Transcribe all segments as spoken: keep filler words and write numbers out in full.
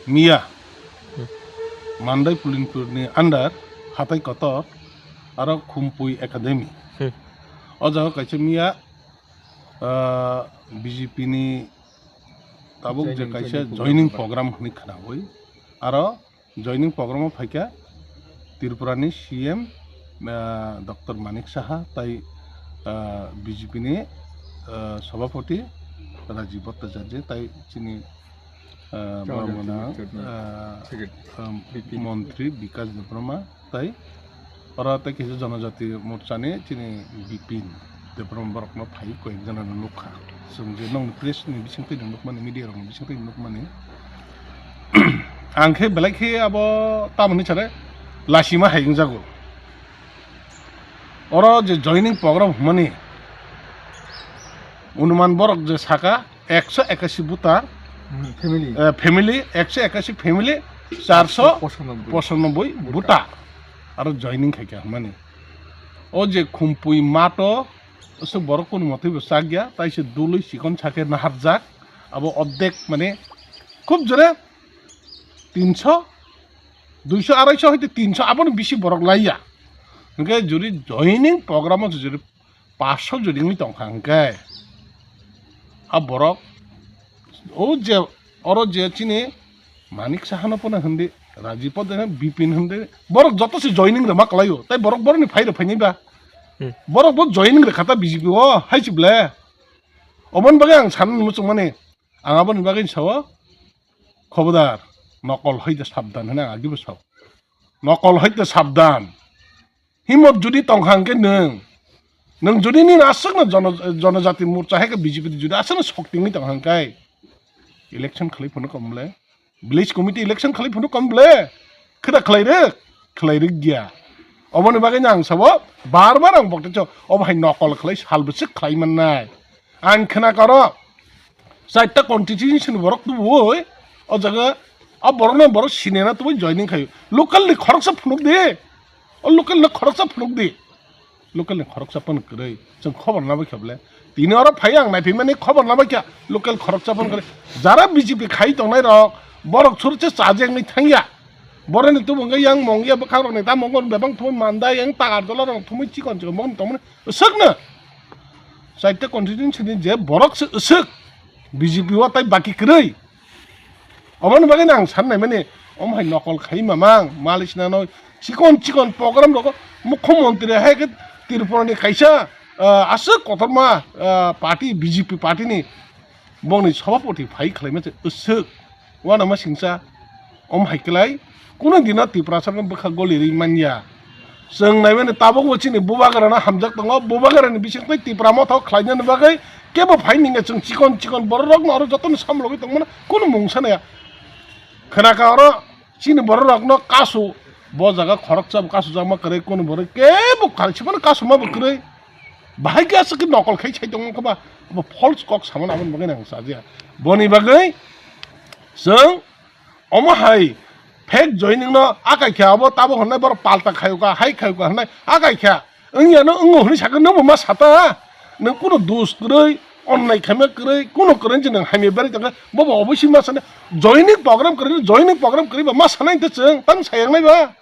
Miya, Mandai Pulinpur ni under Hatai Kotor, aro Khumpui Academy. Hmm. O jaga kaisa miya, ah, B J P ni tabuk je joining, kaisa joining joining program. Program hwnwi khwnawi, aro joining program o phaikha Tripura ni C M, ah, Doctor Manik Saha, tai, ah, B J P ni, ah, Sabhapati Rajib Bhattacharya, tai chini, ah, Jamatia borok gwnang, Morcha ni ah, secretary. Ah, Bipin. Montri Bikash Debbarma, tai oro tei kisa Jonojati Morcha ni chini Bipin Debbarma borokno phai koi jana no nukha. Chwng je nokni press ni bisingtwi no nukmani, media rok ni bisingtwi no nukmani. Ang khe belai khe abo tamoni sale lasima hai wngjago. Oro je joining program hwnmani, onuman borok je saka ekso ekashi voter, Hmm, family. Eh, family, ekso ekashi family, charso pochanoboi. Pochanoboi voter. Voter. Aro joining khaikha hwnmani. O je Khumpui mato, aswk borok kunu motwi bo chakya, tai se dului chikon sake naharjak, abo ordek mane khub jore tinso, duiso, araiso hoite tinso, aboni bisi borok laiya. Hwnkhe juri joining program o juri paso juri wngwi tongkha hwnkhe, a borok o je oro je chini Manik Sahano pono hindi, Rajib Poddar hindi, Bipin hindi, borok joto se joining rwma kwlaio, tai borok borokni phai rw phainai ba? Hmm. Borok bo joining rwkha ta B J P o, hai se ble? Oboni bagwi ang sana muchungmani, ang aboni bagwi sao, khobodar, nokol hoite sabdan hwnwi ang agibo sao. Nokol hoite sabdan. Himot judi tongkha hwnkhe nwng, nwng judi nini aswkno jono-, jonojati morcha hai khe B J P judi aswkno sok tingwi tongkha hwnkhe election khlai phano kom le, village committee election khlai phano kom le, kheda khlai rwk, khlai rwk ya. Oboni bagwi no ang sabo bar bar ang bokte cho, obo hai nokol khlai sal bwswk khlai mannai. Ang khna karo, chaita constituency ni borok tubuwi, o jaga, a borok no borok sinena tubuwi joining khayo. Local ni khoroksa phunuk di, o local ni khoroksa phunuk di. Local ni khoroksa phano kwrwi, chwng khobor na bai kha bole. Tini oro phai ang naiphimani khobor na bai kha, local khoroksa phano kwrwi. Jara B J P khai tongnai rok, borok churche chajak ni thangya. Boroni tubu wngkha yang mongya bwkhak rok ni ta mongon bebang thumui manda yang ta Agartala rok thumui chikon chikon mokon tongmani. Swkno chaita constituency ni je borok se swk B J P o tai baki kwrwi. Oboni bagwi ang san nai mani, omo hai nokol khai mamang, malik sinano chikon chikon program rogo mukhyamantri hai khe Tripura ni kaisa, ah, aswk kotorma, ah, party, B J P party ni bongni sabhapati phai khlaima se swk. Uanama singsa, om hai klai, kuno dino Tiprasa no bwkha goli ri manya. Chwng naimani tabukbo chini bubagra no hamjak tongo, bubagra ni bisingtwi Tipra motha o khlaina ni bagwi kebo phai ningya chwng chikon chikon borok rok no oro joto no samlogwi tongmano kuno mungsa naya. Khwnakha oro chini borok rok no kasu, bo jaga khoroksa bo kasu jakma kwrwi, kuno borok kebo kal sibano kasu ma bo kwrwi. Bahai khe aswk khe nokol khai sai tongma khe ba, abo false kok samani aboni bagwi nang chajakya. Boni bagwi chwng omo hai fake joining no akai khe abo tabo hwnwi borok palta khayo kha, hai khayo kha hwnwi akai kha. Wngya no wngo hwnwi sakhe nwng bo ma sata. Nwng kuno dos kwrwi, onnai khaima kwrwi, kuno kwrwi se nwng hamya berwi tongkha. Bo bo obosi ma sana joining program kwrwi, joining program kwrwi ba ma sana hinte chwng tang sayangnai ba.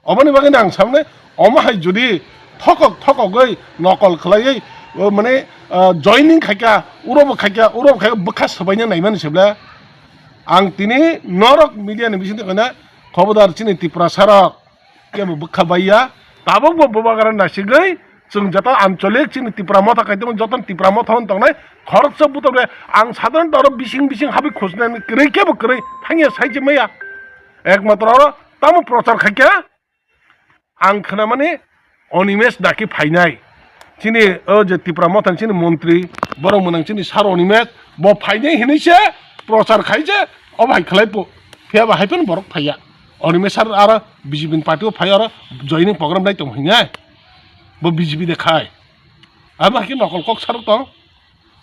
Oboni bagwi ang samne, omo hai jodi thokok thokogwi nokol khlaiwi, o, mane, ah, joining khaikha, urobo khaikha, urobo khaikha, bwkha swbaina naimani se ble. Ang tini norok media ni bisingtwi khaina khobodar chini Tiprasa rok kebo bwkha baiya, tabukbo bubagra nasigwi chwng joto ancholik chini Tipra motha khaitamo joto Tipra motha hwn tongnai khoroksa butok le ang sadharanto oro bising bising habwi khusnani kwrwi kebo kwrwi thangya sai se maya. Ekmatro oro tamo prochar khaikha, ang khwnamani Animesh Daki phainai. Chini o je Tipra Mothani chini montri, borok mwnang chini sir Animesh, bo phainai hinwi se prochar khai je, obo hai khlai po. Phiya ba hai phano borok phaiya. Animesh sir aro B J P ni party o phai aro joining program nai tong hinai. Bo B J P de khai. Abo hai khe nokol kok sarok tong.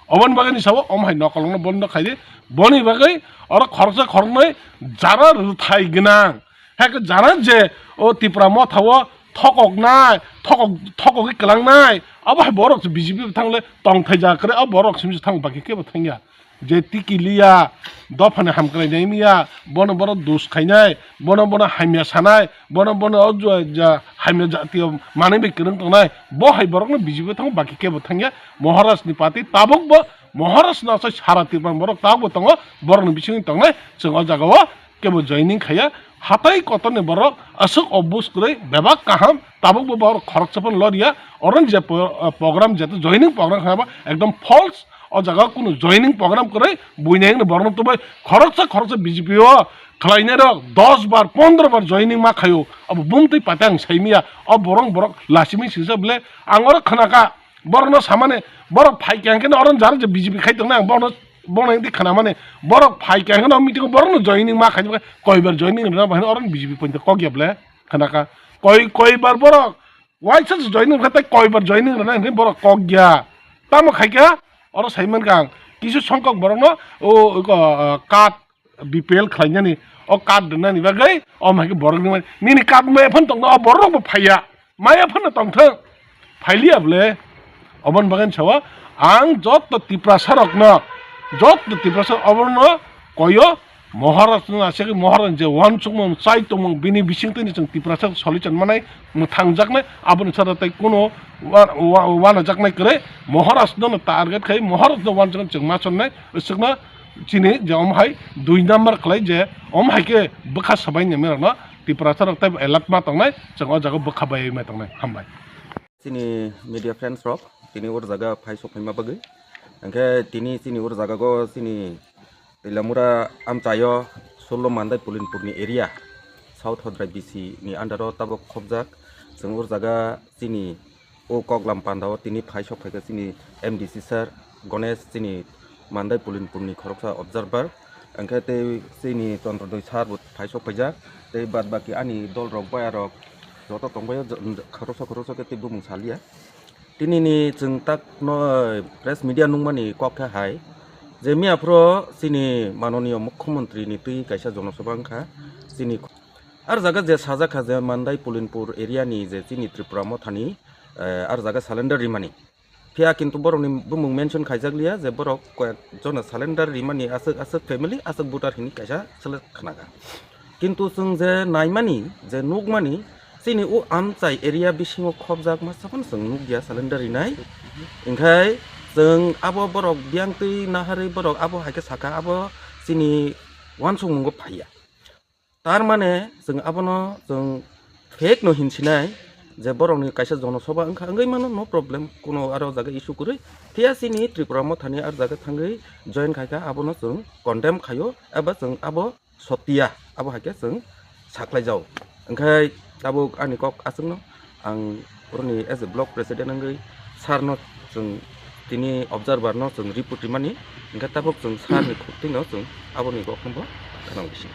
Oboni bagwi ni sabo, omo hai nokolno bondo khaidi. Boni bagwi oro khoroksa khoroknwi jara rwthai gwnang. Hai khe jara je o Tipra Motha o thokoknai, thokok, thokogwi kwlangnai. Abo hai borok se B J P bo thangle tongthai ja kwrwi, abo borok simi se thang baki kebo thangya. je tiki liya, dophani hamkrai naimiya, bono bono dus khainai, bono bono hamya sanai, bono bono o jua-, ja hamya jatiyo manwi bai kwrwng tongnai, bo hai borokno B J P thango, baki kebo thangya. Maharaj ni party tabukbo, Maharaj no asai sara Tripura borok tabukbo tongo, borokni bisingo tongnai, chwng o jagao kebo joining khaiya. Hatai kotorni borok aswk obus kwrwi, bebak kaham, tabukbo borok khoroksa phano loriya. Oro ni je po-, program, jeto joining program khainaba ekdom false. O jaga kunu joining program kwrwi, buini hwnwi borokno tubui khoroksa khoroksa B J P o khlainai rok dos bar pondro bar joining ma khaio. Abo bumtwi pate ang saimiya. O borok borok lasimi singsa bwle, ang oro khnakha. Borokno samani, borok phaikha hwnkhe oro jara je B J P khai tongnai, ang borokno, borokno hwnkhe khnamani, borok phaikha hwnkhe o meeting o borokno joining ma khainai, koibar joining rwna bahai oro B J P pointer kok ya bwle? Khnakha. Koi, koibar borok waisa se joining rwkha tei koibar joining rwnai hwnkhe borok kok ya. Tamo khaikha, oro saimankha ang, kisu songkok borokno o, o, o, card B P L khlainani, o card rwnani bagwi, o hai khe borokni mani, nini card maya phano tongno, o borok rokbo phaiya, maya phano tongthwng, phailiya bwle. Oboni bagwi sao, ang joto Tiprasa rokno, joto Tiprasa oborno koyo, Maharaj no aswk Maharaj je wansukmung chai tongmung bini bisingtwi ni chwng Tiprasa solution manai, mwthangjaknai, aboni sara tei kuno wa-, wa-, wanajaknai kwrwi, Maharaj no target khai, Maharaj no wansukmung chwng ma chonnai, aswkno chini je omo hai dui number khlai je omo hai khe bwkha sabai nai rokno Tiprasa rok tei alert ma tongnai, chwng o jaga bwkha bai ma tongnai. Hambai. Chini media friends rok, tini ur jaga phai sok phaima bagwi. Hwnkhe tini chini ur jaga go chini Twilamura amchaio Sullo Mandai Pulinpurni area, South Hodrai B C ni under o tabuk khobjak. Chwng ur jaga chini o koklam pandao tini phai sok phaikha chini M D C sir Ganesh, chini Mandai Pulinpurni khoroksa observer, hwnkhe tei chini Chondrodoi sir bo phai sok phaijak, tei bad baki ani dol rok baya rok joto tongbaio, khoroksa khoroksa khe tei bumung salia. Tini ni chwng tak no press media nungmani kok khe hai je miya phuru chini manoniyo mukhyamantri ni twi kaisa jonosabha wngkha chini ar jaga je sajak kha je Mandai Pulinpur area ni je chini Tripura mothani, eh, ar jaga surrender rimani. Phiya kintu borokni bumung mention khaijak liya je borok koyek jona surrender rimani aswk aswk family aswk voter hini kaisa select khnakha. Kintu chwng je naimani je nukmani chini o amchai area bisingo khobjak masa phano chwng nukya surrender rinai. Hwnkhe chwng abo borok biyang twi naharwi borok abo hai khe sakha abo chini uansukmungo phaiya. Tar mane chwng abono chwng fake no hinsinai je borokni kaisa jonosabha wngkha, wngwi mano, no problem, kuno aro jaga issue kwrwi. Phiya chini Tripura mothani ar jaga thangwi join khaikha, abono chwng condemn khaio eba chwng abo sotia, abo hai khe chwng saklaijao. Hwnkhe tabuk ani kok aswkno ang oroni as a block president wngwi sir no chwng tini observer no chwng report rimani, hwnkhe tabuk chwng sir ni khuk twino chwng aboni kok no bo khwnang bisi.